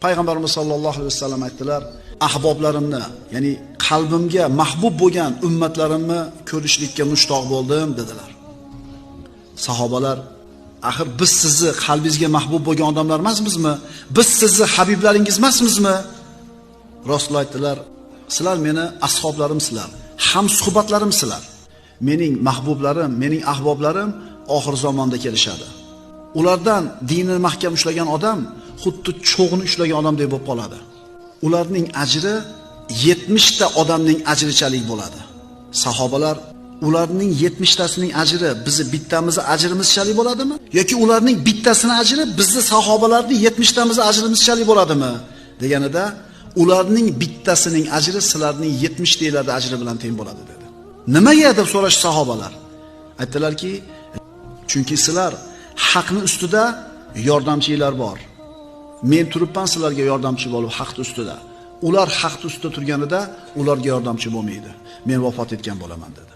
Payg'ambarimiz sollallohu alayhi vasallam aytdilar: "Ahboblarimni, ya'ni qalbimga mahbub bo'lgan ummatlarimni ko'rishlikka mushtoq bo'ldim" dedilar. Sahobalar: "Axir biz sizni qalbingizga mahbub bo'lgan odamlar emasmizmi? Biz sizni habiblaringiz emasmizmi?" Rasul aytdilar: "Sizlar meni ashoblarimsizlar, ham suhbatlarimsizlar. Mening mahbublarim, mening ahboblarim oxir zamonda kelishadi. Ulardan dinini mahkam ushlagan odam xuddi cho'g'ni ushlagan odamdek bo'lib qoladi. Ularning ajri 70 ta odamning ajrichalik bo'ladi." Sahobalar: "Ularning 70 tasining ajri bizni bittamizni ajrimizchalik bo'ladimi? Yoki ularning bittasini ajri bizni sahobalarning 70 tamizni ajrimizchalik bo'ladimi?" deganida, ularning bittasining ajri sizlarning 70 taylarning ajri bilan teng bo'ladi dedi. Nimaga deb so'rashdi sahobalar. Aytdilarki, chunki sizlar haqni ustida yordamchilar bor. Men turibman sizlarga yordamchi bo'lib haqni ustida. Ular haqni ustida turganida ularga yordamchi bo'lmaydi. Men vafot etgan bo'laman dedi.